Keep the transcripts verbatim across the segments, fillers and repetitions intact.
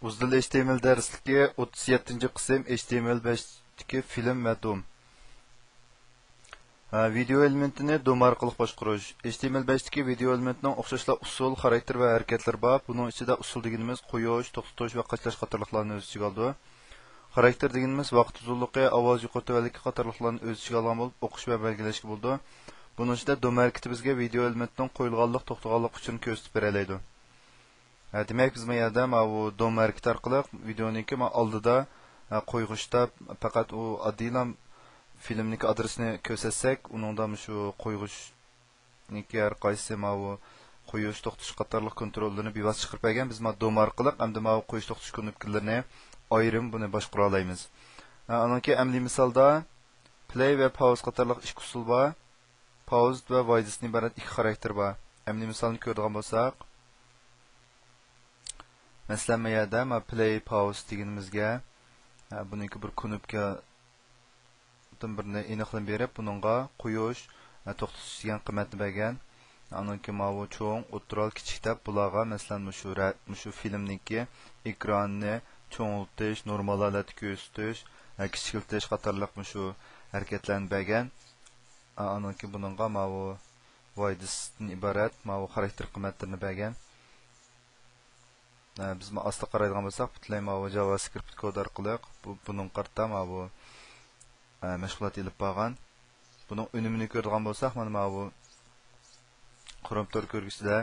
ئۇزدىل ئېچ تى ئېم ئېل دەرسلىكى، ئوتتۇز يەتتىنچى قىسىم، ئېچ تى ئېم ئېل بەشتىكى فىلىم ۋە دوم. ھە، ۋىدېئو ئېلېمېنتىنى دوم ئارقىلىق باشقۇرۇش. ئېچ تى ئېم ئېل بەشتىكى ۋىدېئو ئېلېمېنتنىڭ ئوخشاشلا ئۇسسۇل، خاراكتېر ۋە ھەرىكەتلىرى بار. بۇنىڭ ئىچىدە ئۇسسۇل دېگىنىمىز قويۇش، توختىتىش ۋە قاچىلاش قاتارلىقلارنى ئۆز ئىچىگە ئالىدۇ. خاراكتېر دېگىنىمىز ۋاقىت ئۇزۇنلۇقى، ئاۋاز يۇقىرى تۆۋەنلىكى قاتارلىقلارنى ئۆز ئىچىگە ئالغان بولۇپ، ئوقۇش ۋە بەلگىلەشكە بولىدۇ. بۇنىڭ ئىچىدە دوم ھەرىكىتى بىزگە ۋىدېئو ئېلېمېنتنىڭ قويۇلغانلىق، توختىغانلىق ئۇچۇرىنى كۆرسىتىپ بېرەلەيدۇ. ھە، دېمەك، بىز ما يەردە ماۋۇ دوم ھەرىكىتى ئارقىلىق ۋىدېئونىڭكى ما ئالدىدا، ھە، قويغۇچتا پەقەت ئۇ ئاددىيلا فىلىمنىڭكى ئادرېسىنى كۆرسەتسەك، ئۇنىڭدا مۇشۇ قويغۇچنىڭكى ھەر قايسى ماۋۇ قويۇش، توختىتىش قاتارلىق كونتروللىرىنى بىۋاسىتە چىقىرىپ بەرگەن. بىز ما دوم ئارقىلىق ئەمدى ماۋۇ قويۇش، توختىتىش كۇنۇپكىلىرىنى ئايرىم بۇنى باشقۇرالايمىز. ھە، ئانىڭكى ئەمەلىي مىسالدا پلەي ۋە پاۋز قاتارلىق ئىككى ئۇسۇل بار. پاۋز ۋە ۋايدىستىن ئىبارەت ئىككى خاراكتېر بار. ئەمەلىي مىسالنى كۆرىدىغان بولساق، مەسىلەن، ما يەردە ما پلەي پاۋز دېگىنىمىزگە، ھە، بۇنىڭكى بىر كۇنۇپكادىن بىرنى ئېنىقلىما بېرىپ، بۇنىڭغا قويۇش، ھە، توختىتىش دېگەن قىممەتنى بەرگەن. ئانىڭكى ماۋۇ چوڭ، ئوتتۇرا، كىچىك دەپ بۇلارغا، مەسىلەن، مۇشۇ رە-، مۇشۇ فىلىمنىڭكى ئېكرانىنى چوڭىتىش، نورمال ھالەتتە كۆرسىتىش، ھە، كىچىكلىتىش قاتارلىق مۇشۇ ھەرىكەتلەرنى بەرگەن. ئا-، ئانىڭكى بۇنىڭغا ماۋۇ ۋايدىستىن ئىبارەت ماۋۇ خاراكتېر قىممەتلىرىنى بەرگەن. ئە، بىز ما ئاستا قارايدىغان بولساق، پۈتۈنلەي ماۋۇ جاۋاسكرىپت كود ئارقىلىق بۇ، بۇنىڭغا قارىتا ماۋۇ، ئە، مەشغۇلات ئېلىپ بارغان. بۇنىڭ ئۈنۈمىنى كۆرىدىغان بولساق، مانا ماۋۇ كروم تور كۆرگۈچىدە،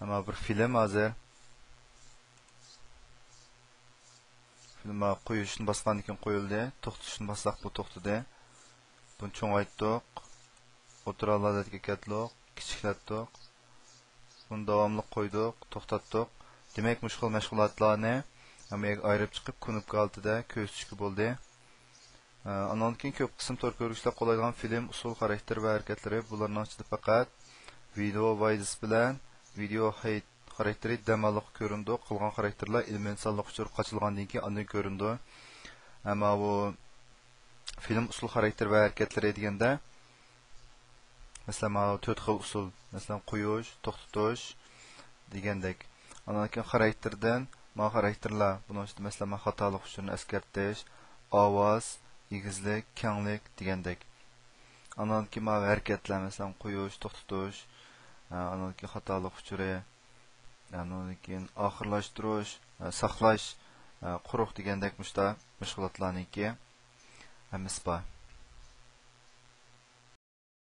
مانا بىر فىلىم ھازىر. فىلىم قويۇشنى باسقاندىن كېيىن قويۇلدى. توختىتىشنى باسساق، بۇ توختىدى. بۇنى چوڭايتتۇق. ئوتتۇرا ھالەتكە كەلتۈردۇق. كىچىكلەتتۇق. بۇنى داۋاملىق قويدۇق، توختاتتۇق. دېمەك، مۇشۇ خىل مەشغۇلاتلارنى ھەممە يەرگە ئايرىپ چىقىپ، كۇنۇپكا ھالىتىدە كۆرسىتىشكە بولدى. ئە، ئانىڭدىن كېيىن كۆپ قىسىم تور كۆرگۈچىلەر قوللايدىغان فىلىم، ئۇسسۇل، خاراكتېر ۋە ھەرىكەتلىرى، بۇلارنىڭ ئىچىدە پەقەت ۋىدېئو ۋايدىس بىلەن ۋىدېئو ھېيت خاراكتېرى دەم ئالغۇچ كۆرۈنىدۇ، قالغان خاراكتېرلەر ئېلېمېنت سانلىق ئۇچۇر قاچىلىغاندىن كېيىن ئاندىن كۆرۈنىدۇ. ئەمما بۇ فىلىم ئۇسسۇل، خاراكتېر ۋە ھەرىكەتلىرى دېگەندە، مەسىلەن، مانا تۆت خىل ئۇسۇل، مەسىلەن، قويۇش، توختىتىش دېگەندەك. ئاندىن كېيىن خاراكتېردىن، مانا خاراكتېرلار، بۇنىڭ ئىچىدە، مەسىلەن، مانا خاتالىق ئۇچۇرىنى ئەسكەرتىش، ئاۋاز، ئېگىزلىك، كەڭلىك دېگەندەك. ئاندىن كېيىن مانا ھەرىكەتلەر، مەسىلەن، قويۇش، توختىتىش، ئاندىن كېيىن خاتالىق ئۇچۇرى، ئاندىن كېيىن ئاخىرلاشتۇرۇش، ساقلاش، قۇرۇق دېگەندەك مۇشتا مەشغۇلاتلارنىڭكى ھەممىسى بار.